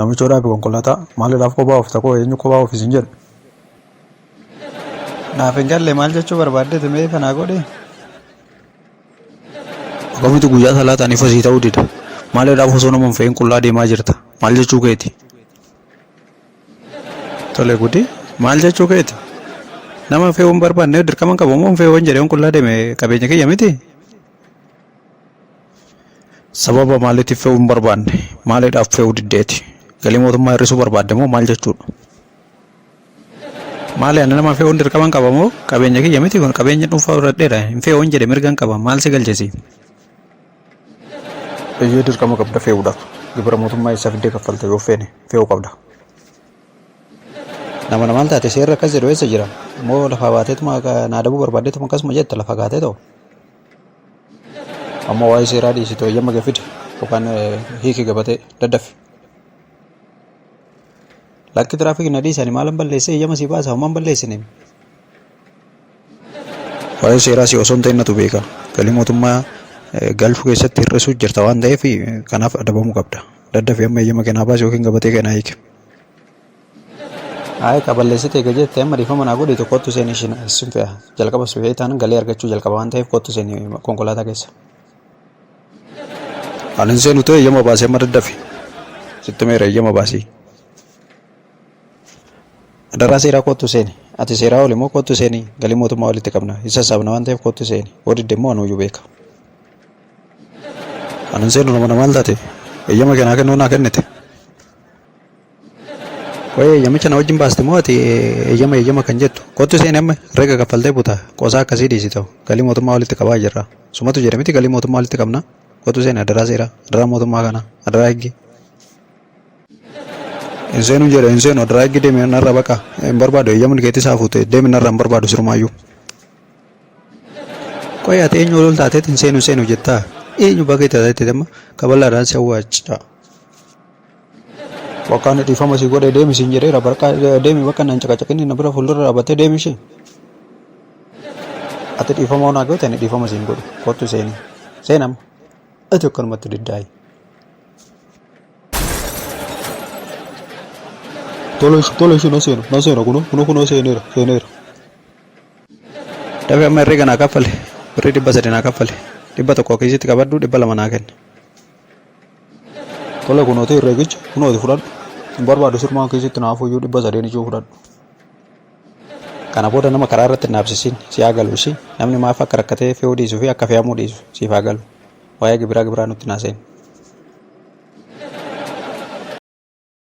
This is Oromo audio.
Namichoo dhaabi konkolaataa. Maaliidhaaf kophaa oofta koo eenyu kophaa oofi siin jedhe. Naaf hin galle maal jechuu barbaaddeeti mee ifa naa godhi. Akkamitti guyyaa salaataan ifa sii ta'uu dida? Maaliidhaaf osoo nama hin fe'in qullaa deemaa jirta? Maal jechuu keeti? Tole gudi maal jechuu keeti? Nama fe'uu hin barbaanne dirqama hin qabu moo hin fe'uu hin jedhee qullaa deeme qabeenya kiyya miti? Sababa maaliitiif fe'uu hin barbaanne? Maaliidhaaf fe'uu diddeeti? Galii mootummaa hir'isuu barbaadde moo maal jechuudha? Maali ani nama fe'uun dirqama hin qaba moo qabeenya kiyya miti kun qabeenya dhuunfaa fudhadheera hin fe'uun jedhe mirga hin qaba maal si galchesi? Eeyyee dirqama qabda fe'uudhaaf. Gibira mootummaa eessaa fiddee kaffalta yoo feene fe'uu qabda. Nama maal taate seerri akkas jedhu eessa jira? Moo lafaa baateetuma na adabuu barbaaddeetuma akkasuma jetta lafa kaatee ta'u? Amma waa'ee seeraa dhiisitoo eeyyama kee fidi yookaan hiiki gabatee daddafi. Lakki tiraafik na dhiisi ani maalan balleessee eeyyama sii baasa homaan balleessine. Waa'ee seeraa si osoo hin ta'in natu beeka. Galii mootummaa galchuu keessatti hir'isuu jirta waan ta'eef kanaaf adabamuu qabda. Daddafi amma eeyyama kee naa baasi yookiin gabatee kee naa hiiki. Ayi ka balleessite eega jette amma dhiifama naa godhiitu kottu seeni ishiin sin fe'a. Jalqaba si fe'ee taanaan galii argachuu jalqaba waan ta'eef kottu seeni konkolaataa keessa. Ani hin seenu ta'e eeyyama baasii amma daddafi. Sitti meera eeyyama baasii. Adaraa seeraa kottu seeni. Ati seeraa oli moo kottu seeni galii mootummaa walitti qabna. Hin sassaabna waan ta'eef kottu seeni. Yoo didde immoo anuyyuu beeka. Ani hin seenu nama maal taate? Eeyyama kee naa kennuu naa kennite. Qoy eeyyamicha na wajjin baaste moo ati eeyyama eeyyama kan jettu? Kottu seeni amma herrega kaffaltee buta. Qoosaa akkasii dhiisi ta'u. Galii mootummaa walitti qabaa jirra. Sumatu jedhe miti galii mootummaa walitti qabna. Kottu seeni adaraa seeraa. Adaraa mootummaa kana. Adaraa higgi. Hin seenu jedhe hin seenu adaraa higgi deemi narra baqa. Hin barbaadu eeyyamni keetis haa fuute deemi narra hin barbaadu sirumaayyuu. Qoy ati eenyu ol taateet hin seenu seenu jettaa? Eenyu bakka itti taateetti amma kaballaadhaan si awwaacca. Bakka ani dhiifama si godhe deemi siin jedheera barqa deemi bakka naan caqacaqinni na bira fuuldura dhaabattee deemi ishee. Ati dhiifama onaa goote ani dhiifama siin godhu kottu seeni. Seenam ati akkanumatti diddaayi. Tole tole ishee na seena na seena kunoo kunoo kunoo seeneera seeneera. Dafee amma herreega naa kaffali. Birrii 300 naa kaffali. 100 kiisitti qabadhu 200 naa kenni. Tole kunooti herreegicha kunooti fudhadhu. Hin barbaadu sirmaan kiisitti naaf iyyuu 300 ijoo fudhadhu. Kana booda nama karaa irratti hin dhaabsisiin si haa galu ishii namni maaf akka rakkatee fe'uu dhiisuu fi akka fe'amuu dhiisu siif haa galu. Waa'ee gibiraa gibiraa nutti hin haasa'in.